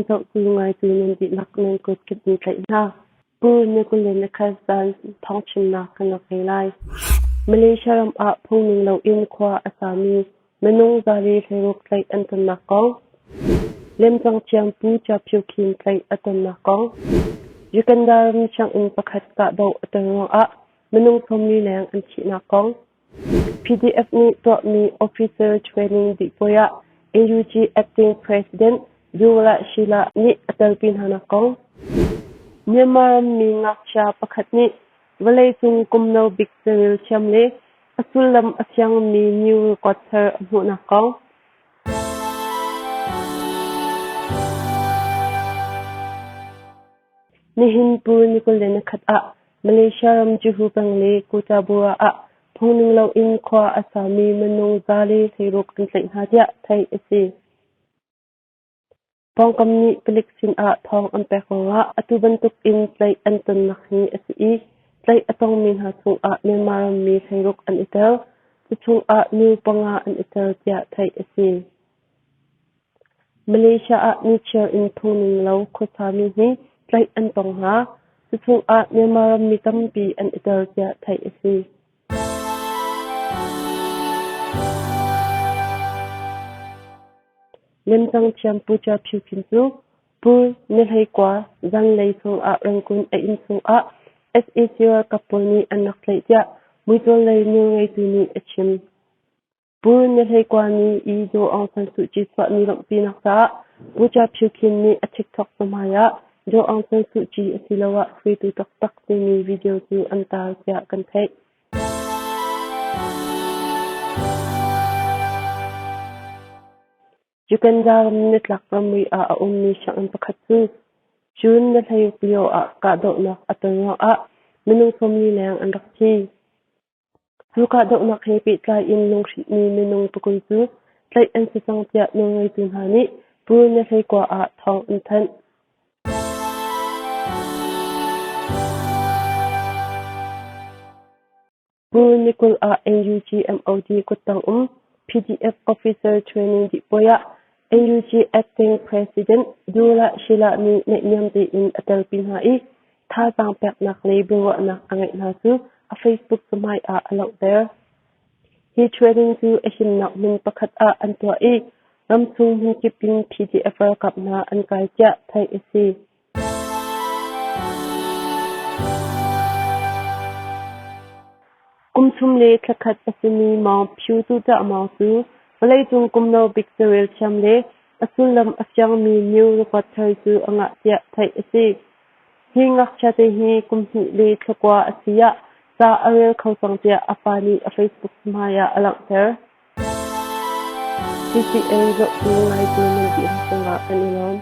zohtu ngaitu nan dihlak nan kut kan in tlaih hna. Pu Nikolinikas zan thawngchimnak kan rak ngei lai. Malaysia ram ah phungning loin khua a sami minung 116 tlaih an tonnak kong, lemcang thiam Pu Chia Phyu Khin tlaih a tonnak kong, Uganda ram sianginn pakhat kahdoh a ton ruangah minung 40 leng an thihnak kong, PDF nih tuahmi Officer Training dih puai ah NUG Acting President Dula Sheila nih a telpi hnanak kong. Myanmar rammi ngakchia pakhat nih vawleicung kum no bik carel thiam le a sullam a fiangmi new record thar a hmuhnak kong. Nihin Pu ni 21 ah Malaysia ram Juhu peng le Kutabura ah phungning loin khua a sami minung 116 an tlaih hna tiah theih a si. Pawngkam nih palik sinah thawng an pek ruangah atu bantuk in tlaih an tonnak hi a si i tlaih a tongmi hna chungah Myanmar rammi 16 an i tel. Cu chungah nu panga an i tel tiah theih a si. Malaysia ah nichiar in phungning lo khuasami hi tlaih an tong hna. Cu chungah Myanmar rammi tampi an i tel tiah theih a si. Lemcang thiam Pu Chia Phyu Khin cu Pu Ni Hlei Kua zanlei chungah Rangoon a inn chungah sac ralkap pawl nih an rak tlaih tiah muicawl lei nawlngeitu nih a chim. Pu Ni Hlei Kua nih i Daw Aung San Suu Kyi chuahmi lawmhpinak caah Pu Chia Phyu Khin nih a TikTok cahmai ah Daw Aung San Suu Kyi asiloah hruaitu taktak timi video cu an tar tiah kan theih. Uganda ram nitlak ramri ah a ummi sianginn pakhat cu June ni 16 lio ah kahdohnak a ton ruangah minung 40 leng an rak thi. Cu kahdohnak he pehtlai in lunghrihmi minung pakul cu tlaih an si cang tiah nawlngeitu hna nih Pu ni 19 ah thawng an thanh. Pu ni 20 ah NUG MOD kuttang um PDF Officer Training dih puai ah NUG Acting President Dula Sheila nih naihniam tein a telpi hna i thazaang peknak le biaruahnak a ngeih hna cu a Facebook cahmai ah a langhter. Hi training cu a himnak hmun pakhat ah an tuah i ramchung hmunkip in PDF ralkap hna an kai tiah theih a si. Kum thum le thla khat a simi Maung Phyu Tuṭah Maung cu vawleicung kum no bik carel thiam le a sullam a fiangmi new record thar cu a ngah tiah theih a si. Hi ngakchia te hi kum hnih le thla kua a si ah ca a rel kho cang tiah a pa nih a Facebook hmai ah a langhter. CCN zohtu ngaitu nan dihlak cungah kan i lawm.